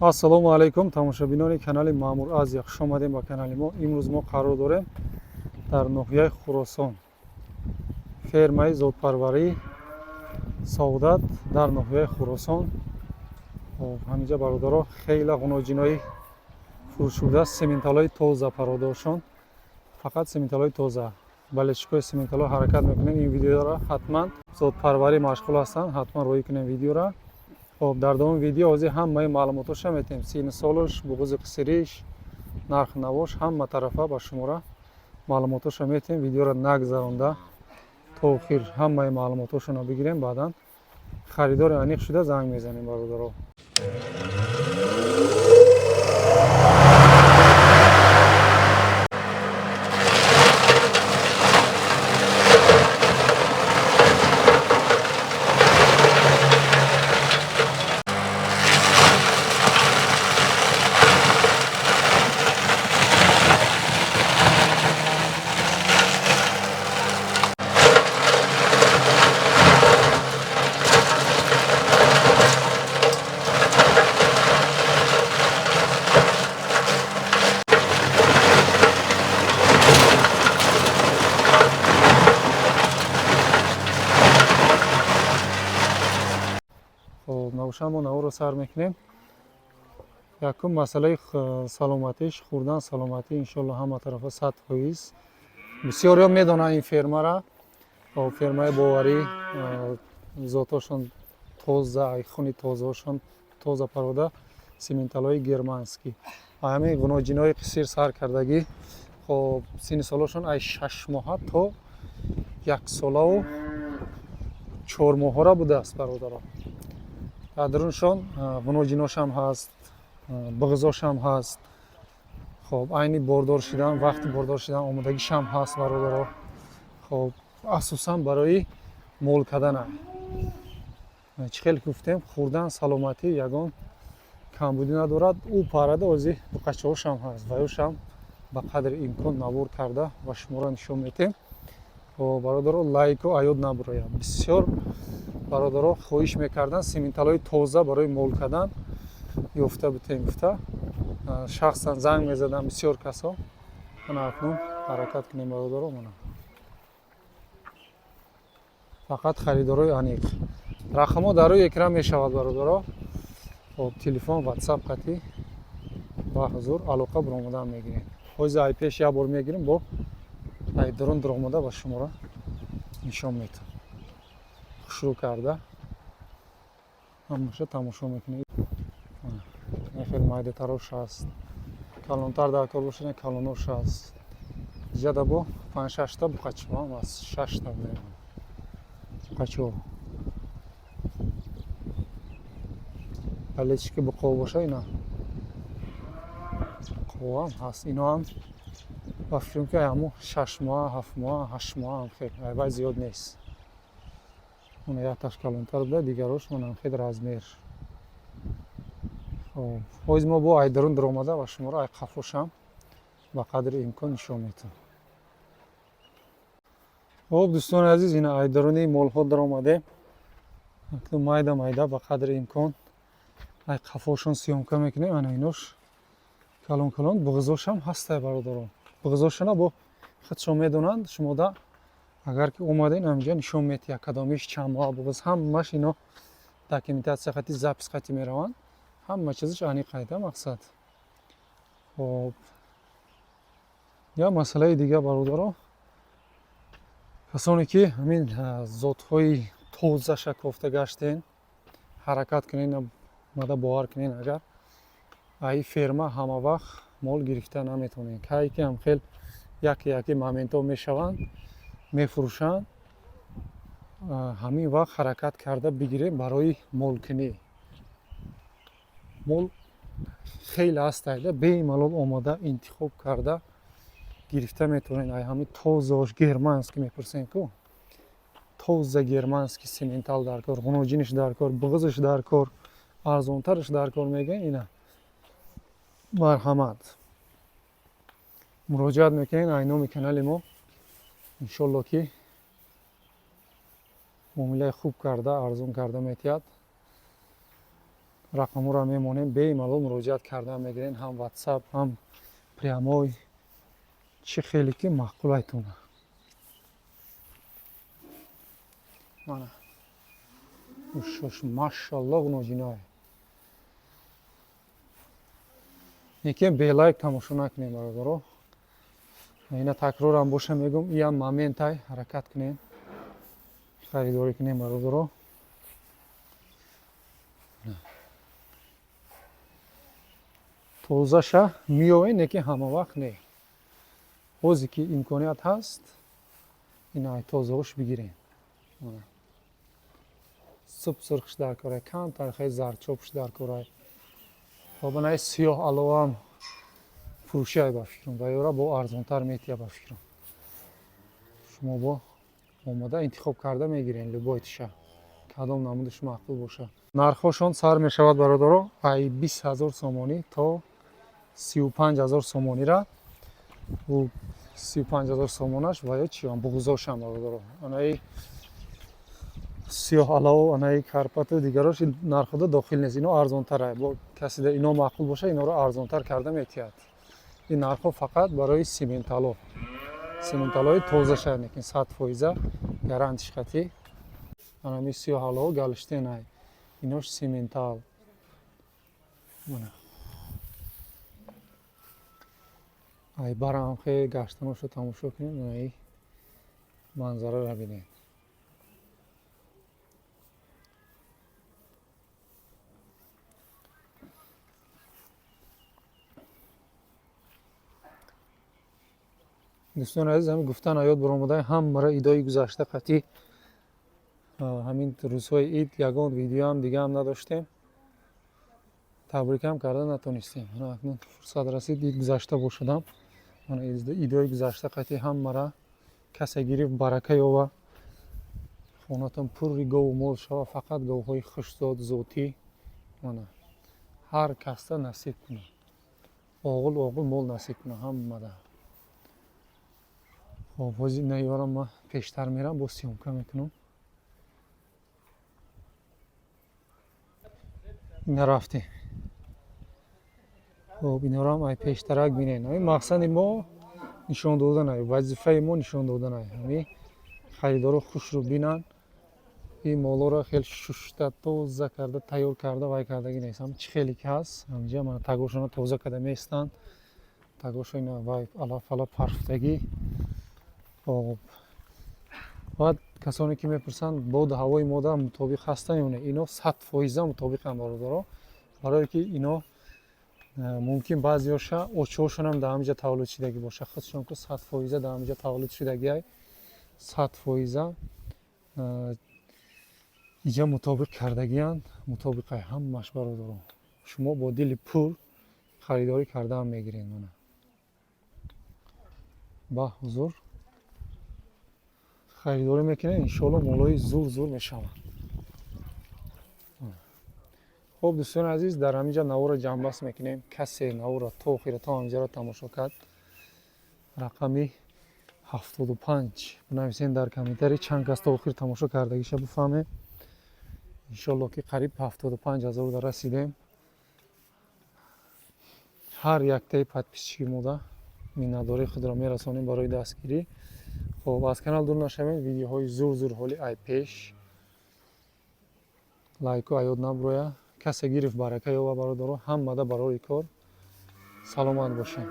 Ассалому алайкум, тамошобинони канали Маъмур Азия, хуш омадем ба канали мо. Имрӯз мо қарор дорем дар ноҳияи Хуросон, фермаи зодпарварии Саодат дар ноҳияи Хуросон. Ҳаминҷа, бародаро, хеле ғуноҷинои фурӯшшуда, сементалҳои тоза пародоршон, фақат сементалҳои тоза. Болельщикои сементалҳо, ҳаракат мекунем ин видеоро, ҳатман зодпарварӣ машғул ҳастанд, ҳатман роҳӣ кунем видеоро. Хоб, дар давоми видео ҳозир ҳамаи маълумотоша метиҳем: синну солаш, буғузи қисириш, нарх навош, ҳама тарафа ба шумора маълумотоша метиҳем. Видеоро нагзаронда то охир ҳамаи маълумотошонро бигирем, баъдан харидори аниқ шуда занг мезанем, бародаро. Хоб, набошад, мо наворо сар мекунем. Якум масъалаи саломатиш, хӯрдан, саломатӣ, иншолло, ҳама тарафа 100%. Бисёриҳо медонанд ин фермара. Хоб, фермаи боварӣ, зотҳошон тоза, хуни тозаошон, тоза парода, сементалҳои германский, ҳамин ғуноҷинои қисир сар кардагӣ. Хоб, синни солошон ай 6 моҳа то 1 солаву 4 моҳора будааст, бародаро. Дар даруншон ғуноҷиношам ҳаст, буғзошам ҳаст. Хоб, айни бордор шудан, вақти бордор шудан омодагишам ҳаст, бародаро. Хоб, асосан барои мол кардана. Чӣ хеле гуфтем, хӯрдан, саломатӣ, ягон камбудӣ надорад. Ӯ парада ози буқачаҳошам ҳаст, ваёшам ба қадри имкон навор карда ба шуморо нишон медиҳем. Бародаро, лайку аёд набурояд. Бисёр бародаро хоҳиш мекарданд, сементалҳои тоза барои мол кардан ёфта бутем гуфта, шахсан занг мезаданд бисёр касо. Мана, акнун ҳаракат кунем, бародаро. Мана, фақат харидорои аниқ, рақамҳо дар рӯи экран мешавад, бародаро. Хоб, телефон, ватсап қатӣ ба ҳузур алоқа биромадан мегирем. Ҳозир ай пеш як бор мегирем, бо ай дурун дуромада ба шуморо нишон метам. Хушрӯ карда ҳамаша тамошо мекунед. Хеле майдатарош ҳаст, калонтар дар кор бошад, калонош ҳаст. Иҷада бо панҷ шашта буқачиҳоам ҳаст, шашта буқачиҳо. Болельщики буқо боша, ина буқоам ҳаст. Иноам ба фикрам, ки ҳамо 6 моҳа, 7 моҳа, 8 моҳа ҳам хел айвай зиёд нест. Мана, якташ калонтар буда, дигарош манам хел размер. Хоб, ҳоз мо бо айдарун даромада ва шуморо ай қафошам ба қадри имкон нишон метам. Хоб, дӯстони азиз, ина айдаруни молҳо даромадем. Майда майда ба қадри имкон ай қафошон съёмка мекунем. Ана, инош калон калон, буғзошам ҳастай, бародарон. Буғзошона бо худшон медонанд. Шумода агар ки омаден, ҳаминҷа нишон метиҳад, кадомиш чанд моҳа буғз, ҳамаш ино документация қати, запись қати мераванд, ҳама чизаш аниқ айда мақсад. Хоб, як масъалаи дига, бародаро: касоне ки ҳамин зотҳои тозаша кофта гаштен, ҳаракат кунен, омада бовар кунен, агар аи ферма ҳама вақт мол гирифта наметавонед. Кае ки ҳам хел яке яке моментҳо мешаванд, мефурӯшанд, ҳамин вақт ҳаракат карда бигирем барои молкунӣ. Мол хеле ҳастайда, бемалол омода интихоб карда гирифта метавонед. Ай ҳамин тозаош, германский мепурсем ку, тоза германский сементал дар кор, ғуноҷиниш дар кор, буғзиш дар кор, арзонтараш дар кор мегӯян, ина марҳамат, муроҷиат мекунед ай номи канали мо. Иншолло, ки муомилаи хуб карда, арзон карда метиҳад. Рақамҳоро мемонем, бемалол муроҷиат кардан мегирен, ҳам WhatsApp, ҳам прямой, чӣ хеле ки маъқулайтона. Мана ушош, машаллоҳ, ноҷинай. Некем белайк тамошо накунем, бародаро. Ина такрорам боша мегум, иам моментай, ҳаракат кунем, харидорӣ кунем, бародаро. Тозаша меоем, не ки ҳама вақт не. Ҳозе ки имконият ҳаст, ина тозаош бигирем. Суб сурхш дар корай, камтар хеле зардчопш дар корай. Хоб, анаи сиёҳ аловаам фурӯшиай ба фикрам, ва ёра бо арзонтар метия ба фикрам. Шумо бо омода интихоб карда мегирен любой тиша, кадом намудаш маъқул боша. Нархҳошон сар мешавад, бародаро, ай 20 000 сомонӣ то 35 000 сомонира. Ӯ 35 000 сомонаш ва ё чиам буғзошам, бародаро. Анаи сиёҳ алав, анаи карпату дигарош нархода дохил нест, ино арзонтара. Бо касида ино маъқул боша, иноро арзонтар карда метиҳад. Ин нархҳо фақат барои симентало, сименталои тозаша, лекин 100% гарантиш хати. Анами сиёҳ алав галштенай, инош симентал. Ай барам хеле гаштаношо тамошо кунем, аи манзараро бинед. Дӯстони азиз, ҳамин гуфтан аёд баромадаи, ҳамаро идои гузашта қатъи ҳамин рӯзҳои ид ягон видеоам дигаам надоштем, табрикам карда натонистем. Акнун фурсат расид, ид гузашта бошадам. Идои гузашта қатъи ҳамара касе гирифт, барака ёва, хонатон пурри гову мол шава, фақат говҳои хушзод, зотӣ, мана ҳар касда насиб кунад, оғул оғул мол насиб кунад ҳамада. Хоб, ҳозир наёрам, ман пештар мерам, боз съёмка мекунам. Ина рафтем. Хоб, инорам ай пештарак бинен. Ҳамин мақсади мо нишон доданай, вазифаи мо нишон доданай. Ҳамин харидоро хушрӯ бинанд. Ин молоро хеле шушта, тоза карда, тайёр карда вай кардагӣ нест. Ҳам чӣ хеле ки ҳаст, ҳаминҷа мана тагошона тоза карда меистанд. Тагошо ина вай алаф алаф парфтагӣ. Хоб, баъд касоне ки мепурсанд, боду ҳавои мода мутобиқ ҳастанд ё не, ино 100% мутобиқанд, бародаро. Барое ки ино мумкин баъзеҳоша очиҳошонам дар ҳаминҷа таваллуд шудагӣ боша, худшон ку 100% дар ҳаминҷа таваллуд шудагиай, 100% иҷа мутобиқ кардагианд, мутобиқай ҳамаш, бародаро. Шумо бо дили пур харидорӣ кардаам мегиред. Мана ба ҳузур харидорӣ мекунед, иншоалло молои зур зур мешаванд. Хоб, дӯстони азиз, дар ҳаминҷа наворро ҷамъбаст мекунем. Касе наворро то охира, то ҳаминҷаро тамошо кард, рақами 75 бинависен дар комментарий, чанд кас то охир тамошо кардагиша бифаҳмем. Иншоалло ки қариб 75 000 да расидем. Ҳар яктаи подписчики мода миннатдории худро мерасонем барои дастгирӣ. Хоб, аз канал дур нашавед, видеоҳои зур зур ҳоли ай пеш. Лайку аёд набуроя. Касе гирифт, барака ёба, бародаро, ҳамада барори кор, саломат бошед.